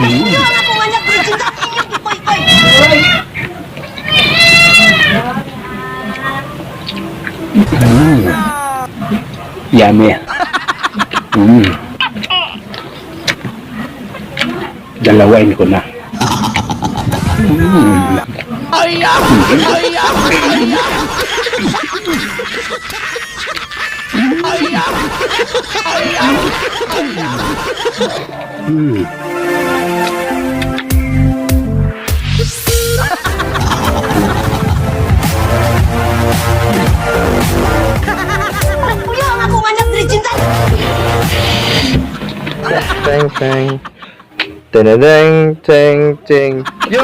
Nagpuyo ang akong anak diri sa inyong gikoy-koy. Yummy. Dalawain ko na. Nagpuyo ang akong anak diri sa Teng teng. Teng teng teng. Yo!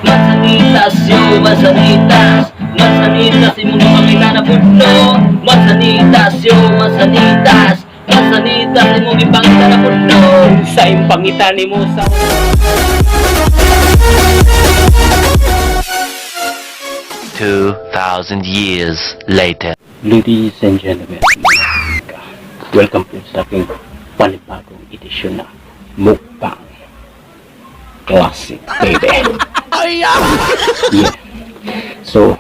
Masanitas yo, masanitas. Masanitas, imong gipangita na pudno. Masanitas yo, masanitas. Masanitas, imong gipangita na pudno. Sa imong pangita nimo sa 2,000 years later. Ladies and gentlemen, welcome po sa aking panibagong edisyon na Mukbang Classic, baby. Yeah. So,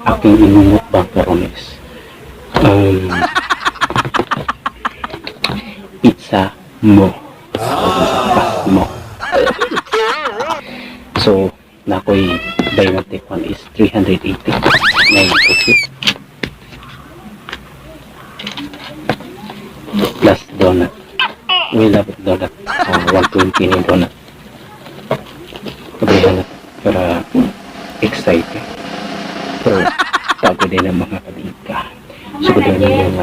aking inumukbang karon is pizza mo. O sa mo. So, nakoy buy one take one is 380. 950 plus donut. We love donut. 120 ni donut. Kabrihan na para excited. Pero tago din ang mga kabika. So, kung yung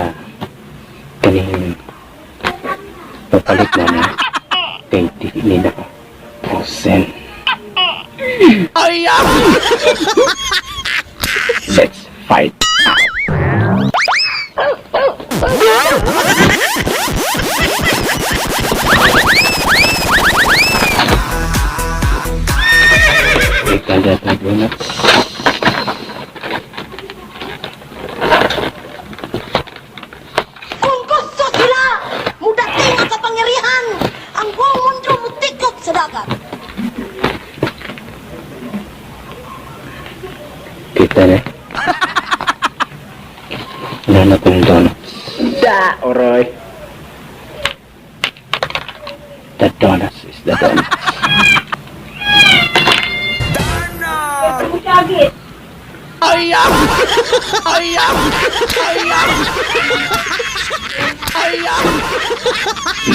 kaning papalit na na kay di ni naka frozen. Let's fight out. May kada na donuts. Kung gusto sila, mudating ang kapangyarihan. Ang buong mundo mutikop sa dagat. Kita na. Wala na tong donuts. Da! Oroy! The donuts is the donuts.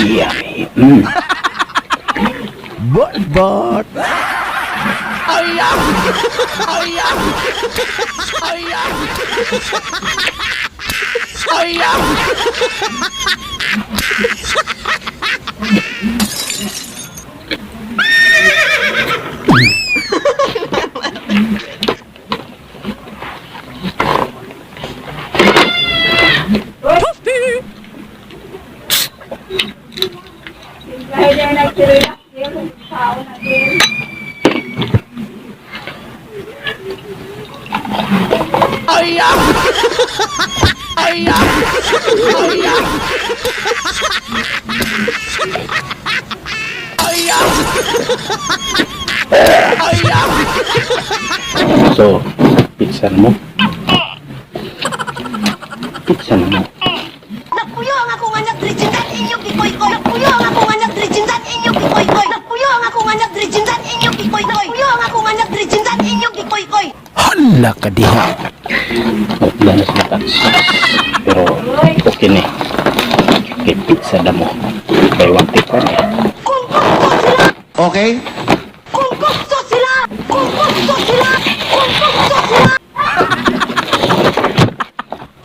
Yummy. But So, pizza mo. Pizza mo. Nagpuyo ang akong anak diri sa inyong gikoy-koy. Nagpuyo ang akong anak diri sa inyong gikoy-koy. Nagpuyo ang akong anak diri sa inyong gikoy-koy. Nagpuyo ang akong anak diri sa inyong gikoy-koy. Hala ka diha. Wala na sila tax. Pero okay na eh. Kay pizza na mo. Buy one take one eh. Kung gusto sila, Okay? kung gusto sila, kung gusto sila, kung gusto sila.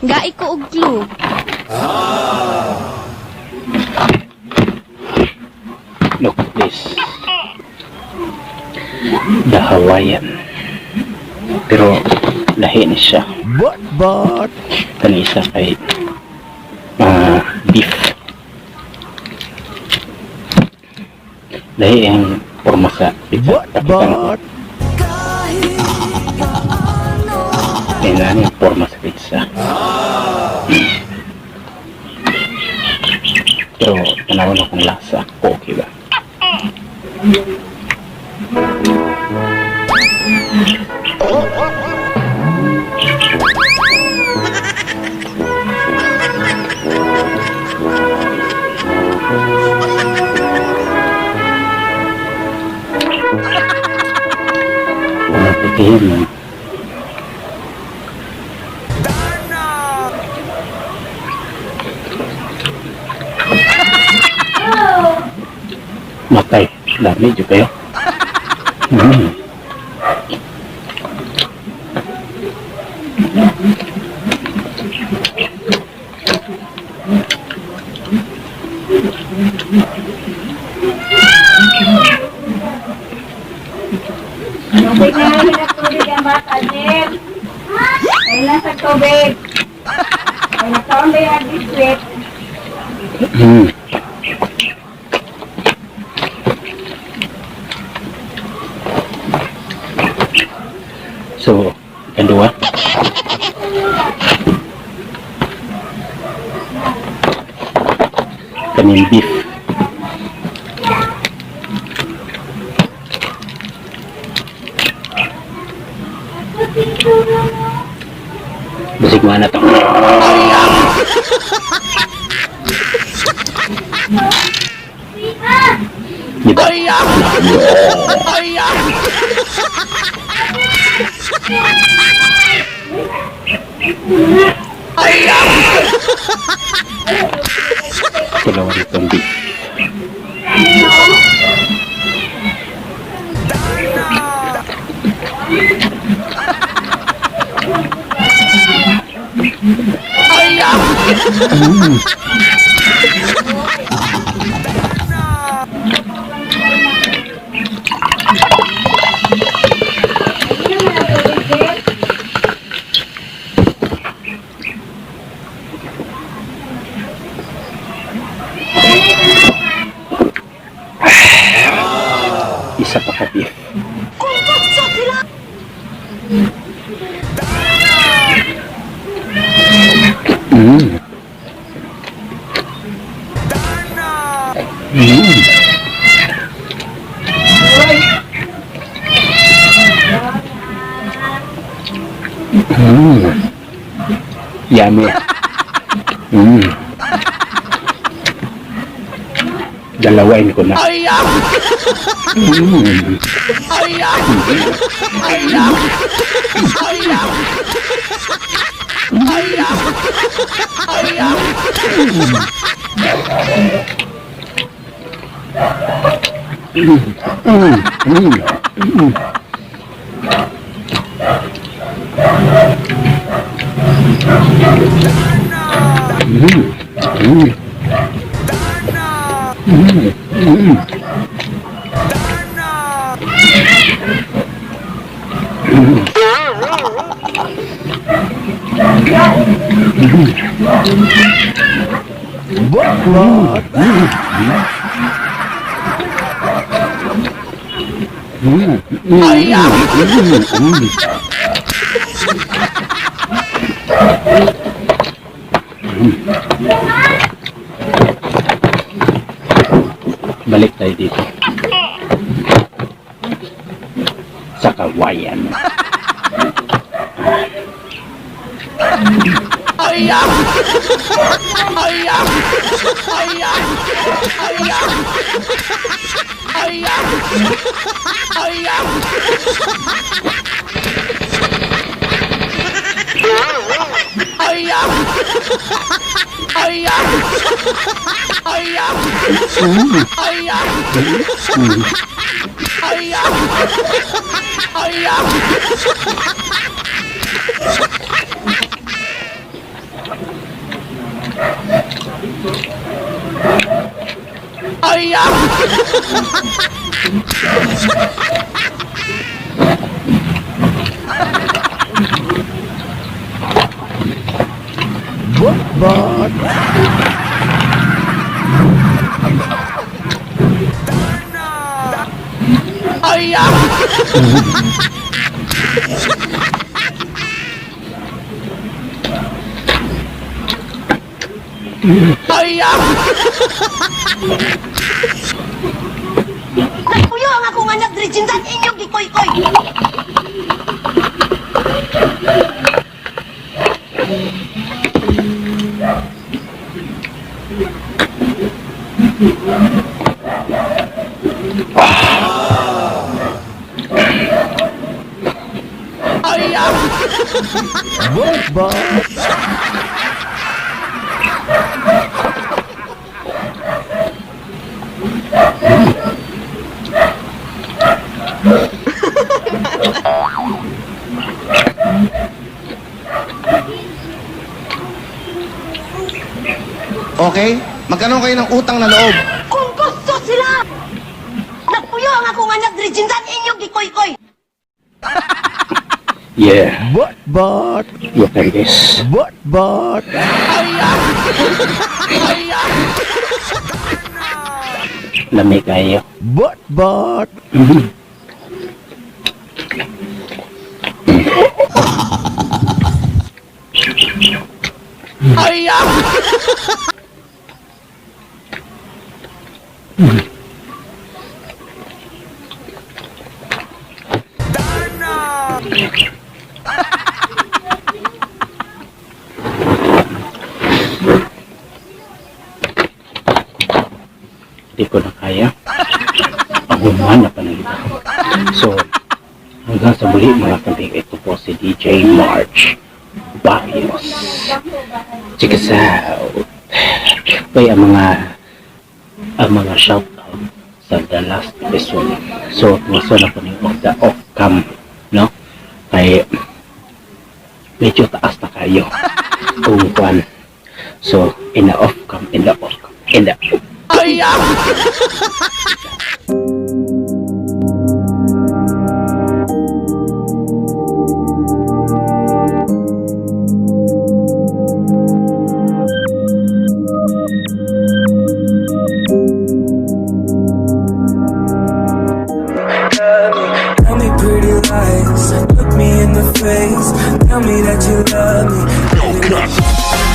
Gai ko og glue. Look at this. The Hawaiian. Pero lahi ni siya. But Kani isa kay beef. Lahi ang forma sa pizza. Pakita na. but Kaya na yung forma sa pizza. Pero tanawan akong lasa. Okay ba? Pitihin mo. Matay. Dami, dyan kayo. Tubig na lang sa tubig ang bata, Jeff. Kailan sa tubig? Ay, nagkaon ba yung biskwit? So, kanduwa. Kaning beef. Basig na to. Di ba? Dalawa ditong beef. Isa pa ka beef. Kung sa sila. Yummy. Dalawain ko na. Balik tayo dito. Sa kawayan. But Nagpuyo ang akong anak diri jintan inyong gikoy-koy. What bot? Okay? Magkaroon kayo ng utang na loob. Kung gusto sila! Nagpuyo ang akong anak diri jintan inyong gikoy-koy. Yeah. What bot? Look at this. What bot? Lamig kayo. What bot? Hindi ko na kaya. Ang na panalita. So, hanggang sa muli, mga kambing, ito po si DJ March Barrios. Check us out. Kaya ang mga shout out sa the last episode. So, gusto na po ni off the off cam, no? Kay medyo taas na kayo kung kwan. So, in the off cam, in the off cam, in the Tell me pretty lies, look me in the face. Tell me that you love me.